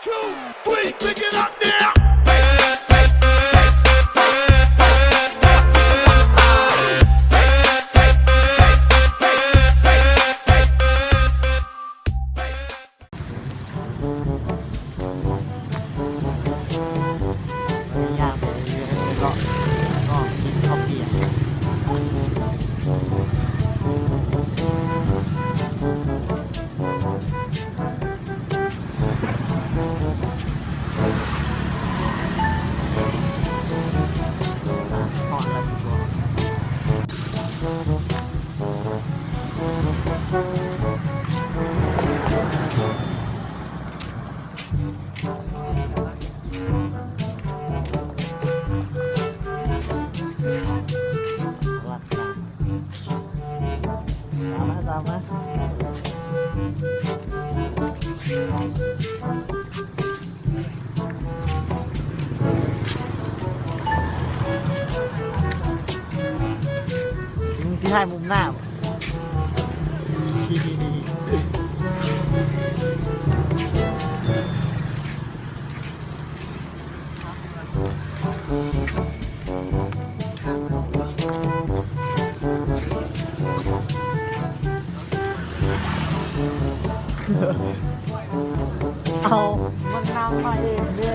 two, three, pick it up now. ຍ່າງໄປເລື້ອຍໆ ເລາະ ເລາະກິນເຂົ້າປຽກ. ຕາມມາ ຕາມມາ ມຶງຊິຖ່າຍມຸມໜ້າ. ເອົາ ມັນນຳມາເອງເດ້.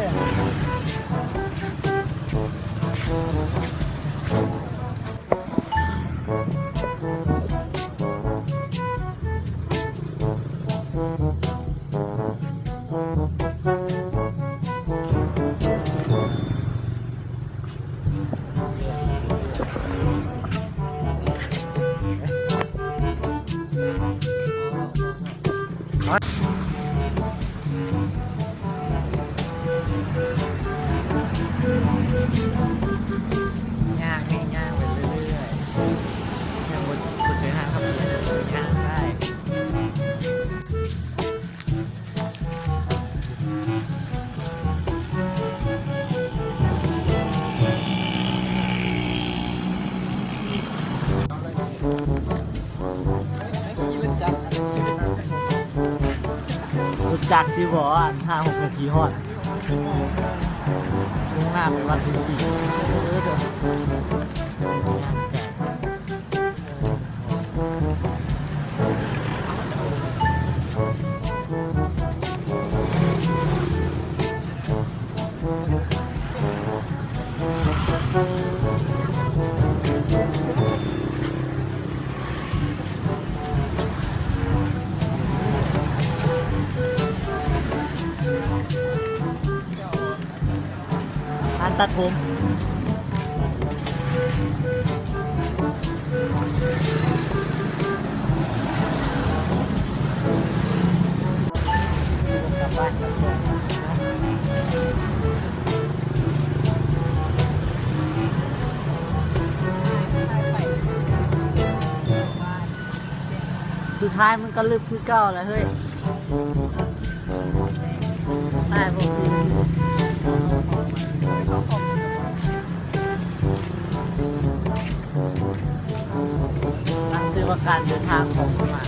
ຍ່າງ ຍ່າງໄປເລື້ອຍໆ ຍັງບໍ່ ບໍ່ເຈີຫ້າງຄັບຂີ່ ຍ່າງໄດ້. ຮູ້ຈັກຢູ່ບໍ່ ອັນ ຫ້າຫົກນາທີຮອດ ມຸ່ງໜ້າໄປວັດສິນສີ ເອີ ເດີ ຍ່າງໄກ. ຮ້ານຕັດຜົມ ສຸດທ້າຍມັນກໍລຶບຄືເກົ່າແຫຼະເຮີ້ຍ. ໄດ້ບໍ່? ຕັ້ງຊື່ວ່າການເດີນທາງຂອງພະມ້າ.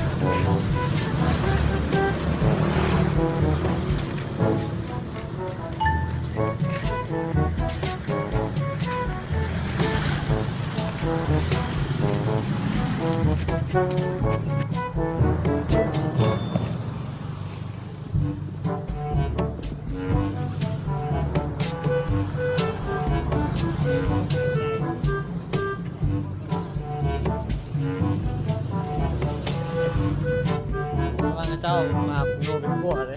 ລະວັງເຂົາເຈົ້າມາໂນໄປຂົ້ວເດ້.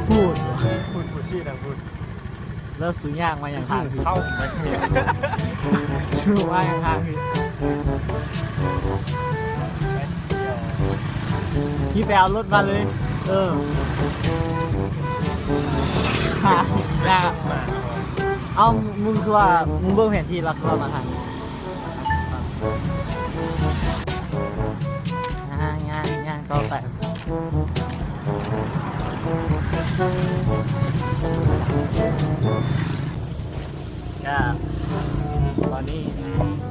ພຸ້ນ ພຸ້ນ ພຸ້ນ ຊີ້ນະ ພຸ້ນ ແລ້ວສູຍ່າງມາຫຍັງທາງພີ້? ເຂົ້າໄປ ສູມາຫຍັງທາງພີ້? ຂີ່ໄປເອົາລົດມາເລີຍ. ເອີ ຫາຍາກ. ເອົ້າ ມຶງຄືວ່າ ມຶງເບິ່ງແຜນທີ່ລະຄືວ່າມາທາງນີ້. ຍ່າງ ຍ່າງ ຍ່າງຕໍ່ໄປ.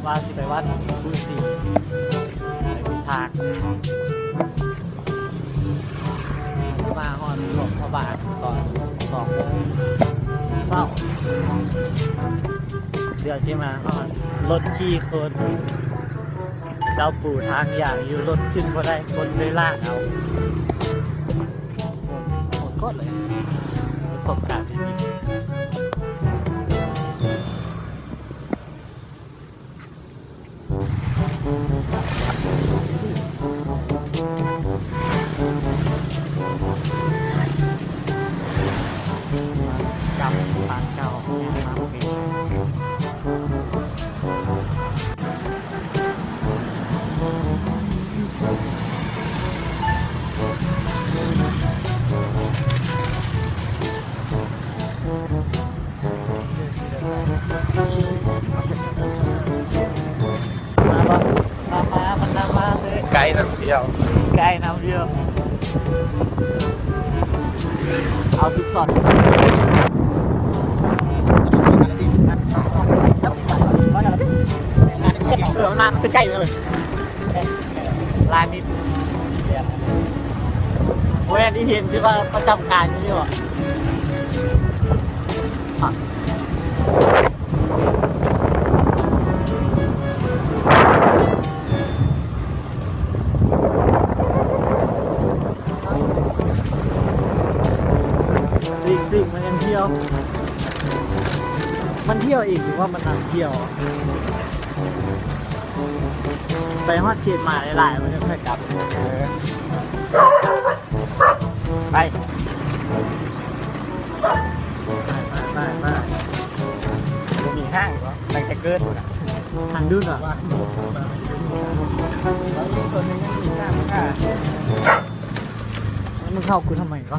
ວ່າຊິໄປວັດພູສີ ໄປທາງ ຊິມາຮອດຫຼວງພະບາງຕອນສອງໂມງເຊົ້າ ເພື່ອຊິມາຮອດລົດຂີ່ຄົນ ເຈົ້າປູທາງຢ່າງຢູ່ ລົດຂຶ້ນບໍ່ໄດ້ ຄົນເລີຍລາກເອົາ ໂຫດໂຄດເລີຍ ປະສົບການທີ່ດີ. ຈຳທາງເກົ່າ ນຳມາ ມັນນຳມາເລີຍ ໄກນຳທ່ຽວ ໄກນຳທ່ຽວ ເອົາທຸກຊັອດ ເອີ ມັນນານ ຄືໃກ້ເລີຍ ລາຍນິດ ໂອ້ຍ ອັນນີ້ເຫັນຊິວ່າປະຈຳການຢູ່ນີ້ຫວາ? ຊິງໆ ມັນຍັງທ່ຽວ ມັນທ່ຽວເອງ ຫຼືວ່າມັນນັ່ງທ່ຽວ? ໄປຮອດເຂດໝາຍຫຼາຍໆ ມັນຈັ່ງຄ່ອຍກັບ ເອີ ໄປ ໄປໆໆ ບໍ່ມີຫ້າງບໍ? ຕັ້ງແຕ່ເກີດພຸ້ນນະ ຫ້າງດຸນຫວາ? ຕົວໜຶ່ງຍັງມີສາມຂາ ມຶງເຂົ້າກູທຳໄມວະ?